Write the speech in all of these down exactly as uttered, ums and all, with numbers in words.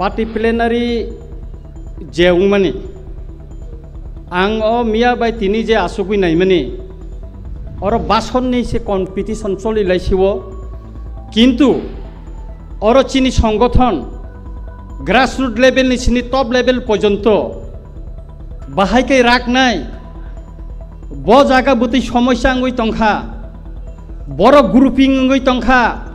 Party plenary je wngmani, ang o miya bai tini je asugwi naimani, oro basonni se competition choli laisio, kintu oro chini songothon grassroot level ni sini top level porjonto bahai khe raknai, bo jaga bwtwi somosya wngwi tongkha, borok grouping wngwi tongkha,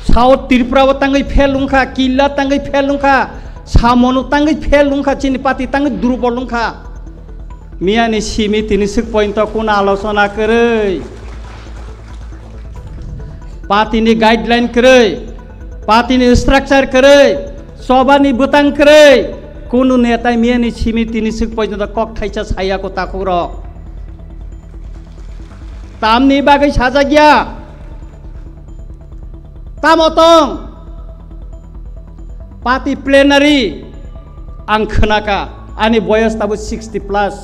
South Tripura o tangwi fail wngkha, Killa tangwi fail wngkha, Samono tangwi fail wngkha, chini party tangwi durbol wngkha. Miyani simi tini swk pointo kuno alochona kwrwi, party ni guideline kwrwi, party ni structure kwrwi, choba ni bwtang kwrwi, kunu netai miyani simi tini swk pointo kok thaisa saya ko takhuk rok. Tamni bagwi sajak ya? Tamo tong? Party plenary ang khwnaka, ani boyos tabo sixty plus.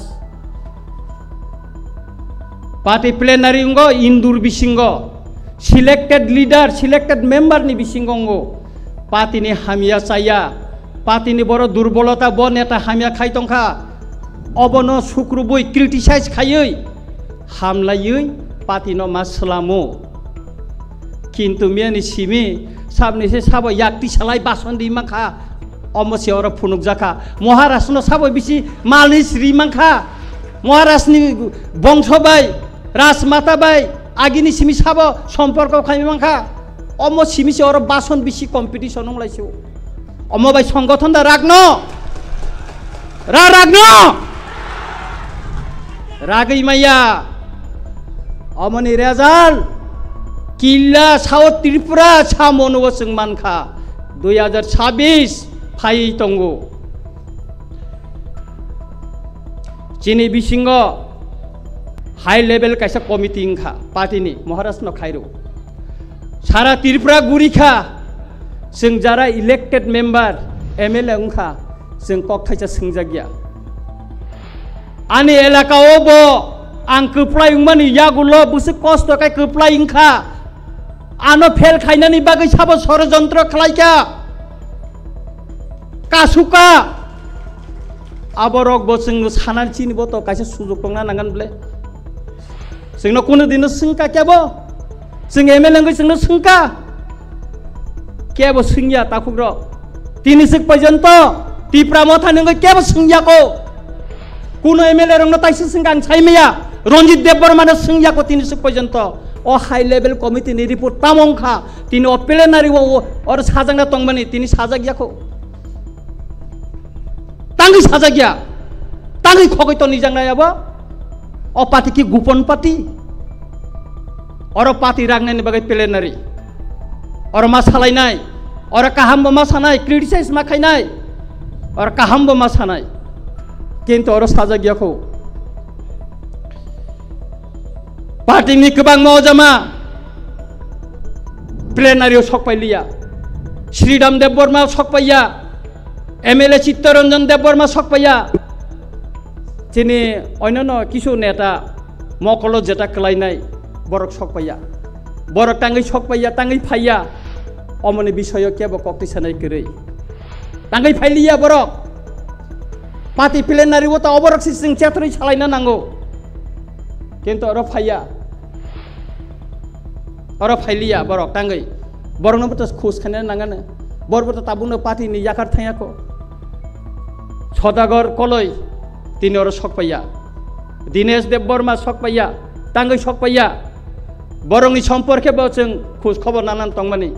Party plenary wngkha indur bisingo, selected leader, selected member ni bisingo wngkha. Party ni hamya chaya, party ni boro durbolota, bo neta hamya khai tongkha, obono sukrubui criticize khaiwi, hamlaiwi party no ma swlamo. Kintu miyani simi sabni se sabo yakti salai bason di mankha, omo se oro phunukjakha. Maharaj no sabo bisi malis ri mankha, Maharaj ni bongso bai, rajmata bai, agini simi sabo somporko khai mankha, omo simi se oro bason bisi competition wnglaisio. Omo bai songothon da ragno? Ra ragno? Ragwi maya. Omoni result Killa South Tripura samono chwng mankha. Dui hajar chabis phai tongo. Chini bisingo high level kaisa committee wngkha party ni, Maharaj no khairo. Sara Tripura gurikha, chwng jara elected member, M L A wngkha, chwng kok thaisa swngjak ya. Ani elaka o bo ang kwplai wngmani yagulo bwswk kosto khe kwplai wngkha. Ano fail khainani bagwi sabo sorojontro khlaikha. Kasuka. Aborok bo chwng sanani chini bo to kaisa sujok tongna nangan ble. Chwngno kunu dino swngkha kebo? Chwng M L A wngwi chwngno swngkha? Kebo swngya takhukrok. Tini swk porjonto Tipra Motha ni wngwi kebo swngya ko. Kuno M L A rokno taisa swngkha ang sai maya. Ranjit Debbarma no swngya ko tini swk porjonto. O high level committee ni report tamo wngkha? Tini o plenary o, o, oro sajakna tongmani tini sajak ya ko. Tangwi sajak ya. Tangwi khogwi to nijak nai abo. O party ki gupon party. Oro party ragnaini bagwi plenary. Oro ma salainai. Oro kaham bo ma sanai, criticize ma khainai. Oro kaham bo ma sanai. Kintu oro sajak ya kho. Party ni kwbangma ojama plenary o sok pai liya. Sridham Debbarma sok pai ya. M L A Chittaranjan Debbarma sok pai ya. Chini onyono kisu neta mokolo jeta kwlainai borok sok pai ya. Borok tangwi sok pai ya, tangwi phai ya. Omoni bisoyo kebo kok twi sanai kwrwi. Tangwi phai liya borok. Party plenary o ta oborok si chwng chetrwi salaina nango. Kintu oro phai ya. Oro phai liya borok tangwi. Borokno bo to khus khaina nangani. Borok bo to tabukno party ni yakar thangya ko. Sodagar Koloi tini oro sok pai ya. Dinesh Debbarma sok pai ya. Tangwi sok pai ya. Borokni somporke bo chwng khus khobor nanan tongmani.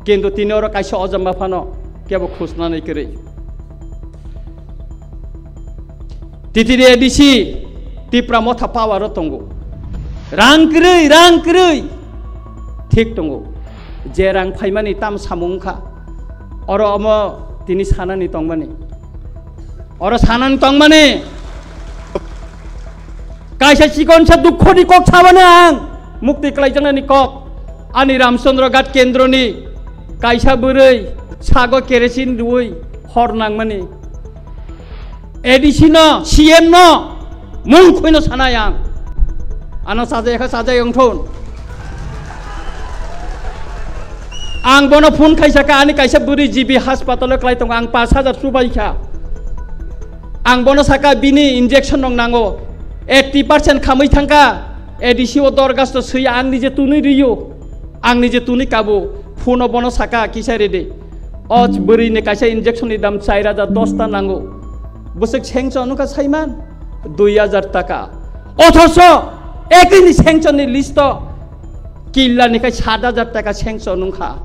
Kintu tini oro kaisa ojama phano kebo khus nanai kwrwi. T T D A D C Tipra Motha power o tongo. Rang kwrwi, rang kwrwi. Thik tongo. Je rang phaimani tam samung wngkha. Oro omo tini sanani tongmani. Oro sanani tongmani. Kaisa chikonsa dukhoni kok sabani ang. Mukti klaijaknani kok. Ani Ramchandra Ghat kendroni kaisa bwrwi sago kerosin rwui hor nangmani. A D C no, C M no, mung khuino sanai ang. Ano sajai kha sajai wngthun. Ang bono phone khaisakha, ani kaisa bwrwi G B hospital o kwlai tongo, ang pash hajar chubaikha. Ang bono sakha, bini injection rok nango, eighty percent khamwi thangkha, A D C o dorgasto swi ang nije tunwi rwio, ang nije tunwi kabo, phone o bono sakha, kisa rede. O bwrwi ni kaisa injection ni dam char hajar dosta nango, bwswk sengcho nukha saiman, dui hajar taka. Othoso ekini sengcho ni list o Killa ni khai sat hajar taka sengcho nungkha.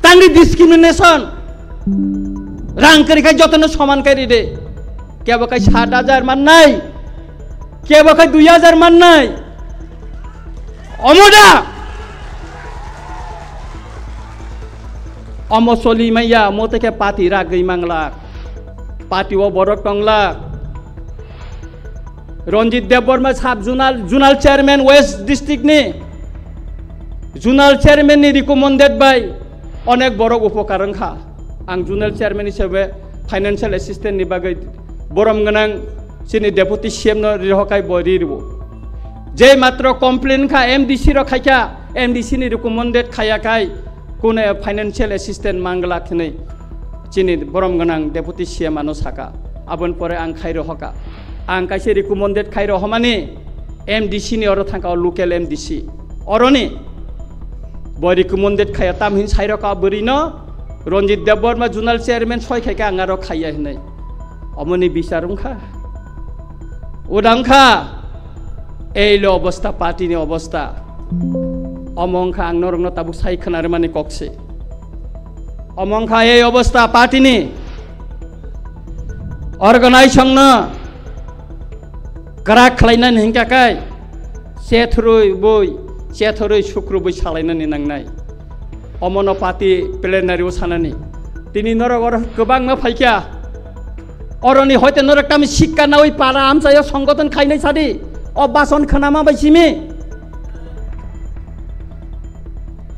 Tangri discrimination. Rang kwrwi khai jotono soman kai ride. Kebo khai sat hajar mannai. Kebo khai dui hajar mannai. Omo da. Omo soli maya, omo teke party ragwi manglak. Party o borok tonglak. Ranjit Debbarma sub zonal, zonal chairman West district ni, zonal chairman ni recommended by onek borok upokar wngkha. Ang zonal chairman hisabe financial assistant ni bagwi borom gwnang chini deputy C M no rihokai bo ri rwo. Je matro complain kha M D C rok khaikha, M D C ni recommended khaya kai kune financial assistant mangla khinwi chini borom gwnang deputy C M ano saka. Aboni pore ang khairo hoka. Ang kaisa recommended khairo homani M D C ni oro thangka, o local M D C. Oroni bo recommended khaya, tam hin sairo ka bwrwi no Ranjit Debbarma zonal chairman soi khaika ang aro khaya hinwi. Omoni bichar wngkha. Uda wngkha. Ei lo obostha, party ni obostha. Omo wngkha ang norokno tabuk sai khwnarwmani kok se. Omo wngkha ei obostha party ni. Organization no kwrak khlainani hinkha kai, chethrwi boi, chethrwi sukru boi salainani nangnai. Omono party plenary o sanani. Tini norok oro kwbangma phaikha. Oroni hoite norok tamo sikka nawi para amchaio songgoton khainai sadi. O bason khnama bai simi.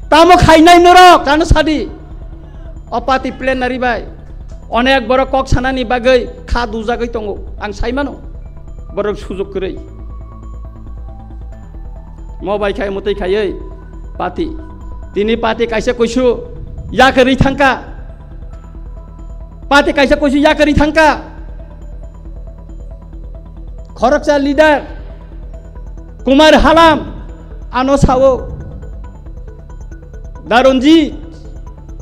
Tamo khainai norok, ano sadi. O party plenary bai. Onek borok kok sanani bagwi kha dujagwi tongo. Ang saimano. Borok sujok kwrwi. Mo bai khai mutwi khaiwi party. Tini party kaisa kuisu yakarwi thangka. Party kaisa kuisu yakarwi thangka. Khoroksa leader Kumar Halam ano sao. Daronji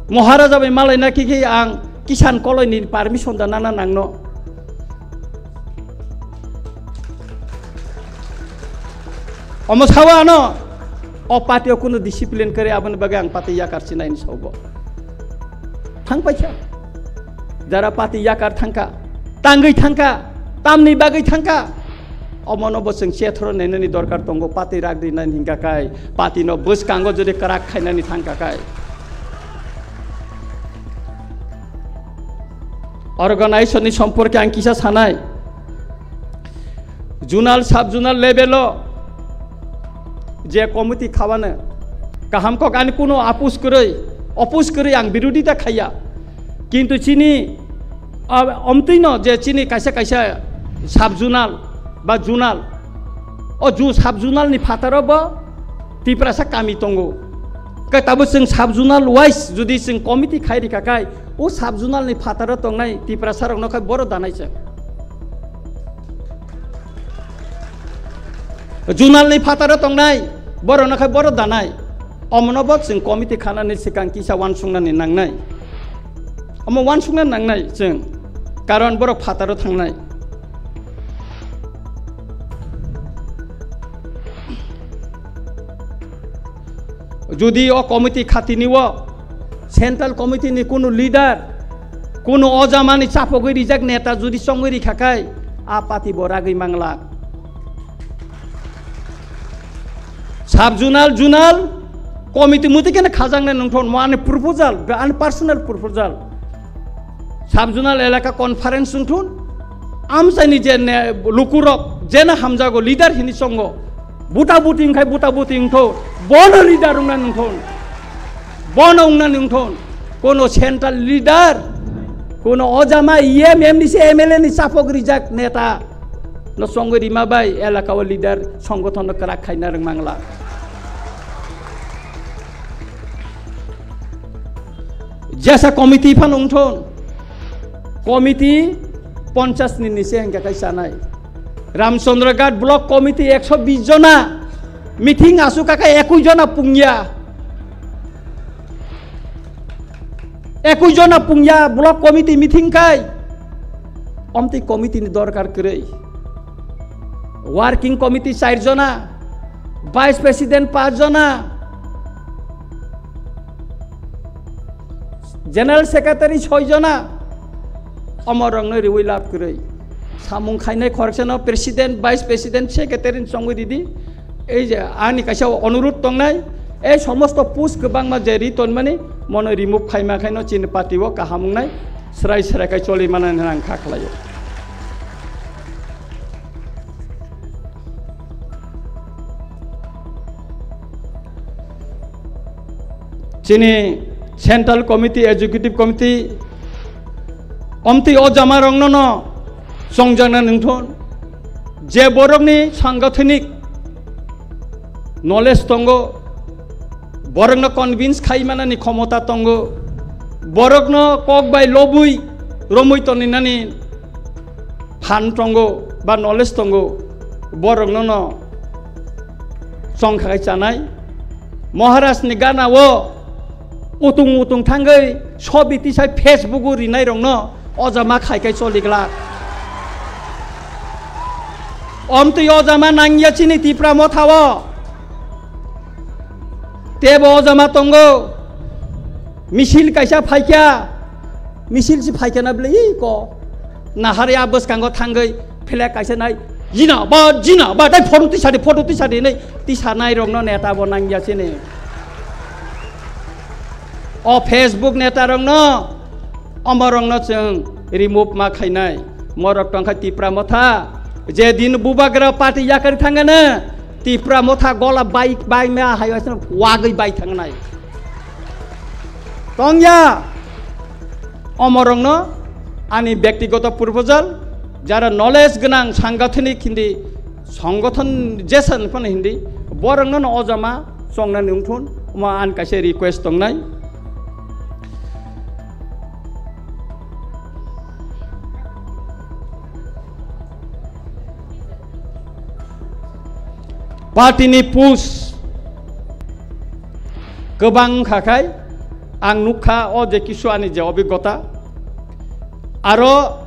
Maharaja bai malai na kiki ang Kisan Koloi ni permission da nana nangno. Omo sawa ano, o party o kuno discipline kare aboni bagwi ang party yakar sinai ni sobo. Thang paisa. Jara party yakar thangka, tangwi thangka, tamni bagwi thangka. Omono bo chwng chethoro nainani dorkar tongo, party rak rinani hingka kai, party no bwskango jodi kwrak khainani thangka kai. Organization ni somporke ang kisa sanai. Zonal, sub zonal level o je committee khabano kaham kok ani kuno apus kwrwi, opus kwrwi ang birodita khaiya. Kintu chini, ah, omtwino je chini kaisa kaisa sub zonal ba zonal, o ju-, sub zonal ni phataro bo Tiprasa kami tongo. Khe tabuk chwng sub zonal wise jodi chwng committee khai rikha khai, o sub zonal ni phataro tongnai Tiprasa rokno khai boro danai chwng. Zonal ni phataro tongnai borokno khai boro danai. Omono bo chwng committee khanani swkang kisa uansuknani nangnai. Omo uansukna nangnai chwng, karon borok phataro thangnai. Jodi o committee khatini o central committee ni kunu leader, kunu ojamani chapogwi rijak neta jodi chongwi rikha khai, a party bo ragwi mangla. Sub zonal, zonal committee muti kene khajaknai nungthon, mo ani proposal, ani personal proposal. Sub zonal elaka conference wngthun, amchaini je ne lukurok, jena hamjago leader hini chongo, buta buti wngkhai buta buti wngthun, bono leader wngna nungthun, bono wngna nungthun, kono central leader, kono ojama E M, M D C, M L A ni chapok rijak neta no chongwi rima bai elaka o leader songgothon no kwrak khaina rwngmangla. Jesa committee phano wngthon, committee ponchas ni nise hingka kai chanai. Ramchandra Ghat block committee ekso bis jona meeting asuk kai ekui jona pungya. Ekui jona pungya block committee meeting kai. Omtwi committee ni dorkar kwrwi. Working committee char jona, vice president panch jona, general secretary soi jona, omorokno riwi lab kwrwi. Samung khainai khoroksa no president, vice president, secretary ni chongwi ridi. Ei je ani kaisa onurut tongnai, ei somosto post kwbangma je ri tonmani, mono remove khaima khaino chini party o kaham wngnai, srai srai khai choli manani ang kha khlaio. Chini Central Committee, Executive Committee, omtwi o jamarokno no chongjakna nungthun, je borokni sangathanik knowledge tongo, borokno convince khai manani khomota tongo, borokno kok bai lobwi romwi toninani phan tongo ba knowledge tongo, borokno no chongkha khai chanai. Maharaj ni gana o utung utung thangwi sobi tisai Facebook o rinai rokno ojama khai khai choli glak. Omtwi ojama nangya chini Tipra Motha o. Tebo ojama tongo. Misil kaisa phaikya. Misil si phaikya na bwle, ih, ko. Nahari a bwskango thangwi flag kaisa nai. Jina ba, jina ba, tai photo tisa di, photo tisa di, nai. Tisa nai rokno neta bo nangya chini. O Facebook neta rokno, omo rokno chwng remove ma khainai. Morok tongkha Tipra Motha. Je din Bubagra party yakari thangana, Tipra Motha gola bai, bai ma hai waisano wagwi bai thangnai. Tongya, omorokno ani bektigoto proposal, jara knowledge gwnang sangathanik hindi, songothon jesan phano hindi, borokno no ojama chongnani wngthun, omo ani kaisa request tongnai. Party ni push kwbang wngkha khai ang nukha o je kisu ani je obigota aro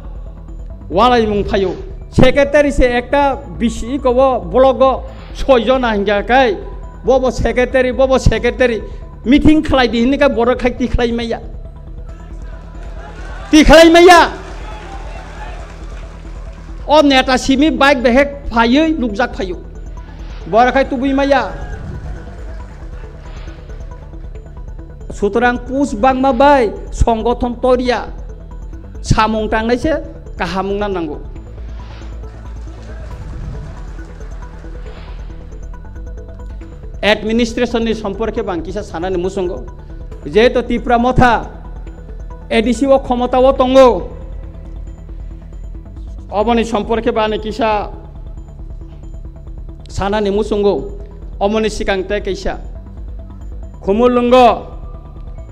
walaimung phaio. Secretary se ekta bisi iko o block o soi jona hingkha khai bobo secretary, bobo secretary meeting khlai di hinwi kha borok khai ti khlai maya. Tikhlai maya. O neta simi bike behek phaiwi nukjak phaio. Bora khai tubui maya. Sutorang push bangma bai songothon toriya samung tangnai se kaham wngna nango. Administration ni somporke bang kisa sanani muchungo. Jehetu Tipra Motha A D C o khomota o tongo, oboni somporke bani kisa sanani muchungo. Omoni sikang tei kaisa Khumulwngo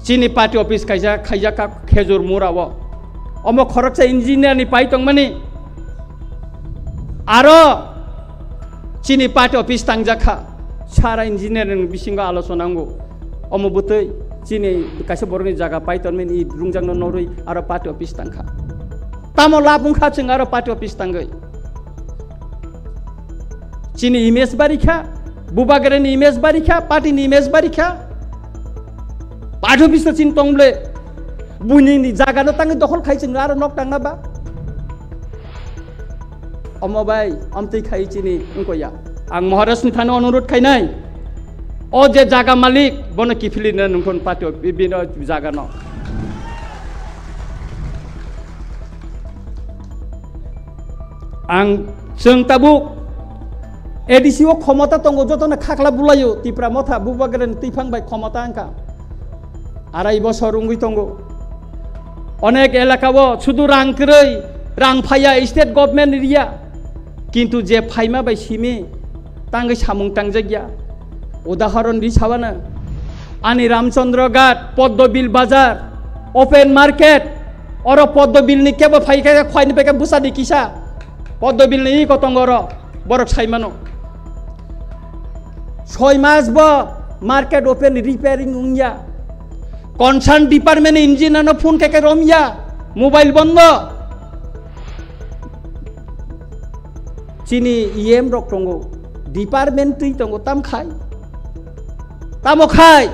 chini party office kaisa khaijak kha Khejur Mura o. Omo khoroksa engineer ni pai tongmani. Aro chini party office tangjak kha, sara engineering bisingo alochona wngo. Omo bwtwi chini kaisa borokni jaga pai tonmani i rungjakno norwi aro party office tang kha. Tamo lab wng kha chwng aro party office tangwi? Chini image bari kha, Bubagrani image bari kha, party ni image bari kha. Party office to chini tong ble. Buini ni jaga no tangwi dokhol khai chwng aro nok tangna ba. Omo bai, amtwi khai chini wngkoya. Ang Maharaj ni thani onurut khainai. O je jaga malik, bono kiphilina nungkhon party o, bi-, bino jaga no. Ang chwng tabuk A D C o khomota tongo, jotono khakla bulaio, Tipra Motha, Bubagrani twiphang bai khomota wngkha. Arai bosor wngwi tongo. Onek elaka o sudu rang kwrwi, rang phaiya, state government riya. Kintu je phaima bai simi tangwi samung tangjakya. Udahoron ri sabana, ani Ramchandra Ghat, Poddobil Bazar, Open market, oro Poddo bill ni kebo phai khe khwai ni peke bwsa di kisa. Poddo bill ni iko tongo oro, borok sai mano. Soi mas bo market open repairing wngya. Concern department engineer no phone khe khe romya, mobile bondo. Chini E M rok tongo, department twi tongo, tam khai? Tamo khai?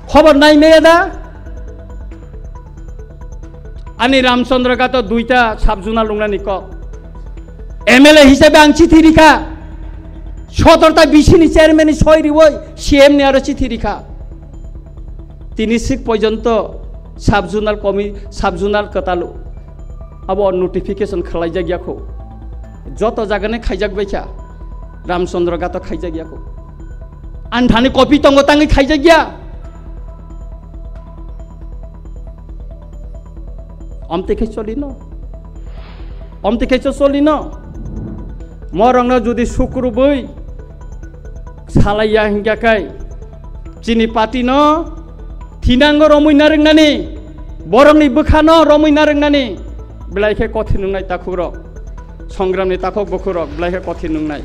Khobor nai meya da? Ani Ramchandra Ghato duita sub-zonal wngnani kok. M L A hisabe ang chithi rikha. Sotorta bisini chairman ni soi riwoi C M ni aro chithi rikha. Tini sik porjonto sub-zonal komi-, sub-zonal kwtal abo notification khwlaijak ya kho. Joto jagani khaijak baikha, Ramchandra Ghato khaijak ya kho. Ani thani copy tongo tangwi khaijak ya. Amtwi khe cholino. Amtwi khe cholino. Morokno jodi sukrubwi salaiya hinkha khe, chini party no thinango romwi narwknani, borokni bwkhano romwi narwknani, belai khe kothin wngnai takhukrok, songramni takhuk bukhurok belai khe kothin wngnai.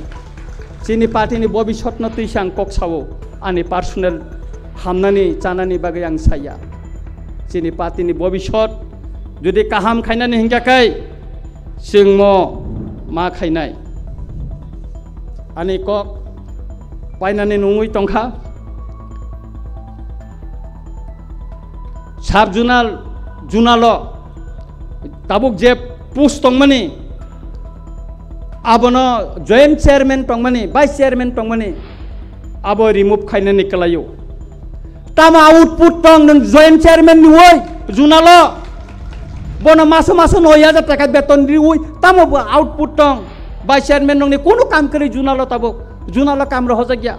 Chini party ni bobisotno twisa ang kok sao, ani personal hamnani chanani bagwi ang saya. Chini party ni bobisot jodi kaham khainani hinkha khe, chwngmo ma khainai. Ani kok painani nungwi tongkha. Sub-zonal, zonalo tabuk je post tongmani, abono joint chairman tongmani, vice chairman tongmani, abo remove khainani kwlaio. Tamo output tong nwng joint chairman ni woi zonalo? Bono maso maso noi hajar taka beton riwi tamo bo output tong? Vice chairman nongni kunu kam kwrwi zonalo tabuk, zonalo kam rohojak ya.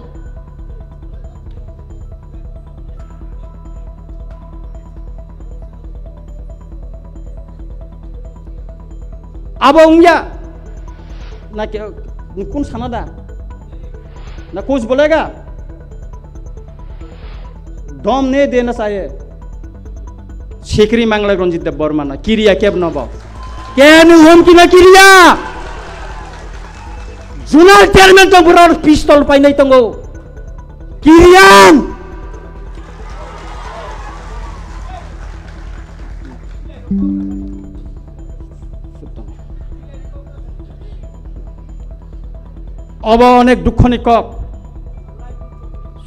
Abo wngya na ke, kun sana da? Na kuch bolega? Dom ne dena saye. Sikri manglai Ranjit Debbarma na kiriya keb nobo. Kenu hom kina kiriya? Zonal chairman tong bura pistol painai tongo. Kiriyan. Obo onek dukhoni kok.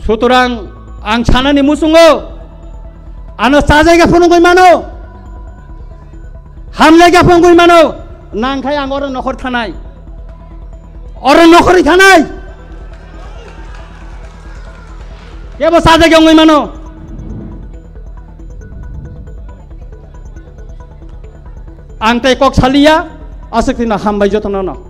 Sutorang ang sanani muchungo ano chajaiga phunugwi mano, hamlaiga phunugwi mano, nangkhai ang oro nokhor thanai, oro nokhorwi thanai, kebo chajaiga wngwi mano. Ang tei kok saliya, aswk tino hambai jotono no.